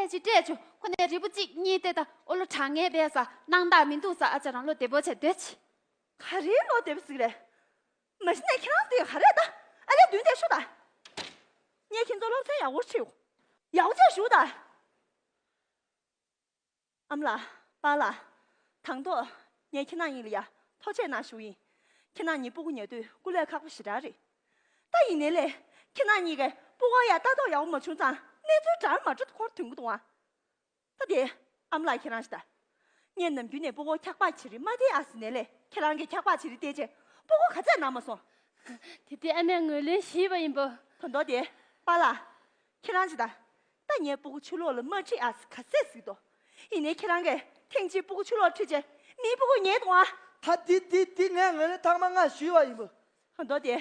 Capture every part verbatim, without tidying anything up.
སྐད་ཅིག་སྤྲད་བྱུང་། ཁོ་ནས་རིལ་བུ་གཅིག་གཉིས་དེ་དང་ཨོ་ལོ་དྲང་ངེས་པས་ས་སྣང་དག་མི་འདུག་ས། ཨ་ཅག་རང་བློ་བདེ་པོ་བྱས་སྡོད་ཅིག། ག་རེ་བློ་བདེ་པོ་ཟིག་རེད། མ་གཞི་ནས་ཁྱེད་རང་དེ་ག་རེ་ད། ཨ་ལས་མདུན་དེ་ཤོག་ད། ངས་ཁྱེད་ཚོ་སློབ་ཚན་ཡག་པོ་ཁྲིད། ཡག་པོ་བྱས་བཞུགས་ད། ཨ་མ་ལགས། པཱ་ལགས། དང་ཐོག་ངས་ཁྱེད་རང་གཉིས་ལ་ཡ་ཐུགས་རྗེ་ཆེ་གནང་ཞུ་ཡིན། ཁྱེད་རང་གཉིས་སྤུ་གུ་ཉར་དུས་སྐུ་ལས་ཁག་པོ་ཞེ་དྲག་རེད། ད་ཡིན་ནའི་ལས་ཁྱེད་རང་གཉིས་ཀས་སྤུ་གུ་ཡ་ལྟ་རྟོག་ཡག་པོ་མ་བྱུང་ཙང་གནས་ཚུལ་འདྲ་མི་འདྲ་འཁོར་ཐོན་གི་འདུག་ཨ། ད་དེ་ཨ་མ་ལགས་ཁྱེད་རང་ཞིག་ད། ངས་ནམ་རྒྱུན་ནས་སྤུ་གུ་འཁྱག་པ་བྱེད་རིན་མ་བསྡད་ཨ་ཟེར་ནའི་ལས་ཁྱེད་རང་གིས་འཁྱག་པ་བྱེད་རིན་བལྟས་རྗེས་སྤུ་གུ་ག་ཚད་ན་མ་སོང་། དེ་དུས་ཨ་མས་ངོས་ལེན་ཞུས་པ་ཡིན་པ། ད་དོ་དེ་པཱ་ལགས། ཁྱེད་རང་ཅི་ད། ད་ངའི་སྤུ་གུ་ཕྱི་ལོགས་ལ་མ་ཁྲིད་ཨ་ཟེར་ག་ཚད་ཟེར་དོ། ཡིན་ནའི་ཁྱེད་རང་གིས་ཐེངས་གཅིག་སྤུ་གུ་ཕྱི་ལོགས་ཁྲིད་རྗེས་མིའི་སྤུ་གུ་ཉར་དང་ཨ། ད་དེ་དེ་དེ་ངས་ངོས་ལེན་ཐེངས་མ་ལྔ་ཞུས་པ་ཡིན་པ། ད་དོ་དེ་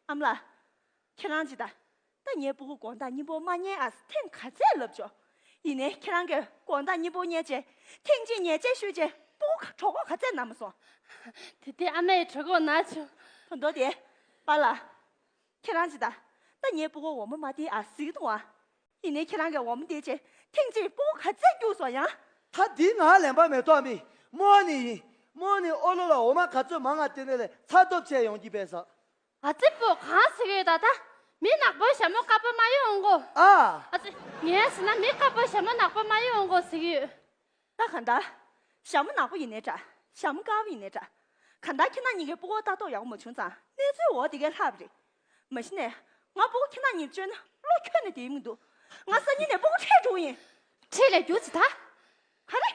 ཨ་མ་ལགས། ཁྱེད་རང་ཅི་ད། ད་ངའི་སྤུ་གུ་དགོང་དག་སྙིང་པོ་མ་ཉལ་ཨ་ཟེར་ཐེངས་ག་ཚད་ལབ་ཆོག། ཡིན་ནའི་ཁྱེད་རང་གིས་དགོང་དག་སྙིང་པོ་ཉལ་རྗེས་ཐེངས་གཅིག་ཉལ་ཆས་ཞུས་རྗེས་སྤུ་གུ་གྲོད་ཁོག་ག་ཚད་ན་མ་སོང་། དེ་དུས་ཨ་མས་གྲོད་ཁོག་ན་བྱུང་། ད་དོ་དེ་པཱ་ལགས། ཁྱེད་རང་ཅི་ད། ད་ངའི་སྤུ་གུ་འོ་མ་མ་སྟེར་ཨ་ཟེར་གི་འདུག་ཨ། ཡིན་ནའི་ཁྱེད་རང་གིས་འོ་མ་སྟེར་རྗེས་ཐེངས་གཅིག་སྤུ་གུ་ག་ཚད་སྐྱུག་སོང་ཡང་། ད་འདི་ང་ལན་པ་མེད་ཐོག་མི་རྨོ་ནི་ཡིན། རྨོ་ནི་ཨོ་ལོ་ལ་འོ་མ་ག་ཚོད་མང་ང་སྟེར་ནས་ལས་ཚ་སྟོབས་ཆེ་ཡོང་གི་པས་ས། ཨ་ཙི་པོ་གང་ཟེར་གི་ཡོད་ད་ད། མི་ནག་པོའི་ཞྭ་མོ་དཀར་པོ་མ་ཡོང་གོ། ཨ། ཨ་ཙི། ངས་ཟེར་ན་མི་དཀར་པོའི་ཞྭ་མོ་ནག་པོ་མ་ཡོང་གོ་ཟེར་གི་ཡོད། ད་གང་ལྟར། ཞྭ་མོ་ནག་པོ་ཡིན་ནའི་འདྲ། ཞྭ་མོ་དཀར་པོ་ཡིན་ནའི་འདྲ། གང་ལྟར་ཁྱེད་རང་གཉིས་ཀའི་སྤུ་གུ་ལྟ་རྟོག་ཡག་པོ་མ་བྱུང་ཙང་གནས་ཚུལ་འོ་དེ་གས་ལྷག་པ་རེད། མ་གཞི་ནས་ང་སྤུ་གུ་ཁྱེད་རང་གཉིས་བཅོལ་ན་བློ་ཁྱོན་ནས་བདེ་མི་འདུག། ང་སང་ཉིན་ནས་སྤུ་གུ་ཁྲིད་འགྲོ་གི་ཡིན། ཁྲིད་ལས་རྒྱུགས་ཅིག་ད། ག་རེ།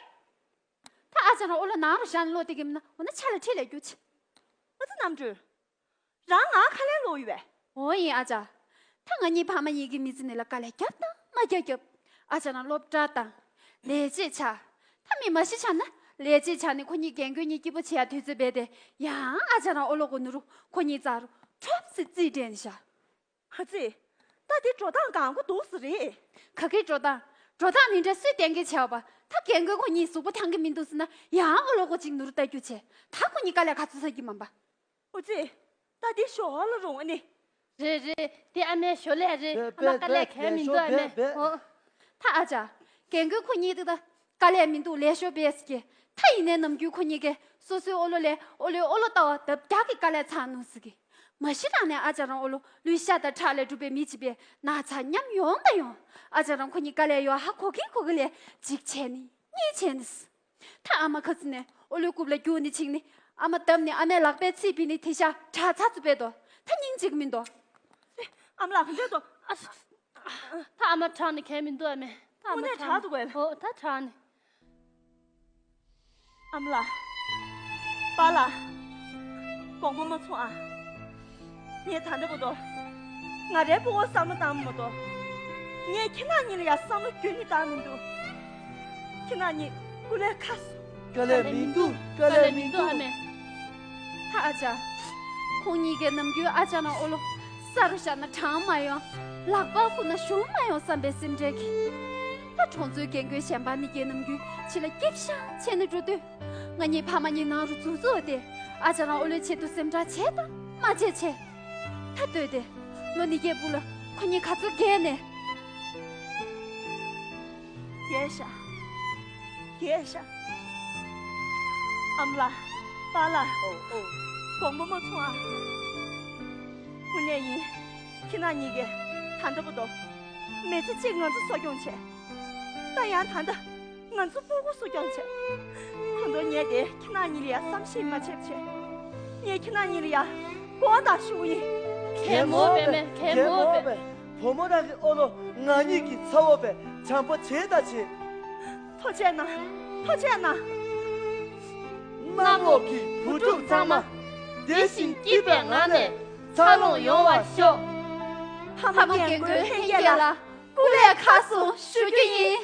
ད་ཨ་ཅག་རང་ཨོ་ལོ་ནང་རུ་བཞག་ནས་བློ་བདེ་གི་མིན་ན་འོ་ན་ཆ་ལ་ཁྲིད་ལས་རྒྱུགས་ཅིག། ཨ་ཙི་རྣམ་གྲོལ། རང་ང་ཁ་ལན་སློག་ཡོད་པས། འོ་ཡིན་ཨ་ཅག། ད་ང་གཉིས་ཕ་མ་གཉིས་ཀྱི་མི་ཚེ་ནི་ལ་དཀའ་ལས་རྒྱབ་དང་མ་རྒྱབ་རྒྱབ། ཨ་ཅག་རང་སློབ་གྲྭ་དང་། ལས་བྱེད་ཆགས། ད་མི་མ་གཞི་ཆགས་ན་ལས་བྱེད་ཆགས་ནས་ཁོ་གཉིས་རྒན་རྒོན་གཉིས་སྐྱིད་པོ་བྱེད་ཡ་དུས་ཚོད་རྦད་དེ་ཡང་ཨ་ཅག་རང་ཨོ་ལོ་གོ་ནུ་རུ་ཁོ་གཉིས་རྩ་རུ་ཁྲོབ་སེ་རྩིས་སྤྲད་ནས་བཞག། ཨ་ཙི། ད་དེ་འགྲོ་སྟངས་གང་གོ་འདུག་ཟེར་རེད། ག་གི་འགྲོ་སྟངས། འགྲོ་སྟངས་ནི་འདྲ་སུས་གཏན་འཁེལ་བྱས་པ། ད་རྒན་རྒོན་ཁོ་གཉིས་གཟུགས་པོ་ཐང་གི་མི་འདུག་ཟེར་ན་ཡང་ཨོ་ལོ་གོ་གཅིག་ནུ་རུ་ལྟ་རྒྱུ་བྱས། ད་ཁོ་གཉིས་དཀའ་ལས་ག་ཚོད་ཟ་གི་མམ་པ། ཨོ་ཙི། ད་འདི་ཞོར་ལ་རུང་ཨ་ནི། རེད་རེད། འདི་ཨ་མའི་ཞོར་ལས་རེད། ཨ་མ་དཀའ་ལས་གལ་མི་འདུག་ཨ་མས། ཨོ། ད་ཨ་ཅག། རྒན་རྒོན་ཁོ་གཉིས་དེ་ད་དཀའ་ལས་མི་འདུག་ལས་ཞོར་བས་ཀྱི། ད་ཡིན་ནའི་ནམ་རྒྱུན་ཁོ་གཉིས་ཀས་སོ་སོའི་ཨོ་ལོ་ལས་ཨོ་ལོའི་ཨོ་ལོ་ལྟ་བ་ལྡབ་བརྒྱ་གི་དཀའ་ལས་ཚ་ནུ་ཟིག་གི། མ་གཞི་རང་ནས་ཨ་ཅག་རང་ཨོ་ལོ་ལུས་ཤ་དང་ཁྲག་ལས་གྲུབ་པའི་མི་གཅིག་པས་ན་ཚ་མཉམ་ཡོང་དང་ཡོང་། ཨ་ཅག་རང་ཁོ་གཉིས་དཀའ་ལས་ཡོད་ཧ་གོ་གིན་གོ་གི་ལས་གཅིག་བྱས་ནི་གཉིས་བྱས་ནི། ད་ཨ་མ་ཁ་ཚུ་ནས་ཨོ་ལོའི་རྐུབ་ལ་རྒྱུག་ནི་ཆིག་ནི། ཨ་མ་བརྡབ་ནི་ཨ་མའི་ལག་པའི་ཚིགས་ཕུད་ནི་དེ་ཤ་དྲག་ཚ་ཚུ་པས་དོ། ད་སྙིང་རྗེ་གི་མིན་དོ། ཨ་མ་ལགས་ག་འདྲ་དོ། ཨ་སུ། ད་ཨ་མ་དྲག་ནི་གལ་མི་འདུག་ཨ་མས། ད་ཨ་མ་དངོས་གནས་དྲག་དྲག་འདུག་གས། ཨོ་ད་དྲག་ནི། ཨ་མ་ལགས། པཱ་ལགས། དགོངས་པ་མ་ཚོམས་ཨ། ངས་ད་ལྟ་བར་དུ་ང་རའི་སྤུ་གུར་བསམ་བློ་བཏང་མ་གཏོགས། ངས་ཁྱེད་རྣམ་གཉིས་ལ་ཡང་བསམ་བློ་ཁྱོན་ནས་བཏང་མི་འདུག། ཁྱེད་རྣམ་གཉིས་སྐུ་ལས་ཁག་སོང་། དཀའ་ལས་མི་འདུག། དཀའ་ལས་མི་འདུག་ཨ་མས། ད་ཨ་ཅག། ཁོང་གཉིས་ཀས་ནམ་རྒྱུན་ཨ་ཅག་ནང་ཨོ་ལོ་ས་རུ་བཞག་ན་གྲང་མ་ཡོང་། ལག་པ་ཁུར་ན་ཞུམ་མ་ཡོང་བསམ་པའི་སེམས་ཁྲལ་གྱིས། ད་གྲོང་ཚོའི་རྒན་རྒོན་གཞན་པ་གཉིས་ཀས་ནམ་རྒྱུན་ཕྱི་ལ་སྐྱིད་ཤང་བྱས་ནས་འགྲོ་དུས། ང་གཉིས་ཕ་མ་གཉིས་ནང་རུ་འཛུལ་འཛུལ་བ་དེ་ཨ་ཅག་རང་ཨོ་ལོའི་ཆེད་དུ་སེམས་ཁྲལ་བྱས་དང་མ་བྱས་བྱས། ད་ལྟོས་ཏེ་ལོ་ཉིས་བརྒྱའི་སྦུག་ལ་ཁོ་གཉིས་ག་ཚོད་རྒས་ནས། རྒས་ཤག། རྒས་ཤག། ཨ་མ་ལགས། པཱ་ལགས། ཨོ་ཨོ། དགོངས་པ་མ་ཚོམས་ཨ། དངོས་གནས་ཡིན། ཁྱེད་རྣམ་གཉིས་ཀས་ད་ལྟ་བར་དུ་མི་ཚེ་གཅིག་ང་ཚོ་གསོ་སྐྱོང་བྱས། ད་ཡང་ད་ལྟ་ང་ཚོ་སྤུ་གུ་གསོ་སྐྱོང་བྱས། ད་དུང་ངས་དེ་ཁྱེད་རྣམ་གཉིས་ལ་ཡ་བསམ་ཤེས་མ་བྱས་བྱས། ངས་ཁྱེད་རྣམ་གཉིས་ལ་ཡ་དགོངས་དག་ཞུ་གི་ཡིན། གད་མོ་བེ་མེ་གད་མོ་བེ། བུ་མོ་རང་གི་ཨོ་ལོ་ང་གཉིས་ཀྱི་ཚ་བོ་བེ་བྱམས་པོ་བྱེད་ད་བྱེད། ཐུགས་རྗེ་གནང་། ཐུགས་རྗེ་གནང་། གནམ་འོག་གི་བུ་ཕྲུག་ཚང་མ། བདེ་ཞིང་སྐྱིད་པའི་ངང་ནས་འཚར་ལོངས་ཡོང་བར་ཤོག། ཕ་མ་རྒན་རྒོན་ལྷན་རྒྱས་ལ་སྐུ་ལས་ཁག་སོང་ཞུ་རྒྱུ་ཡིན།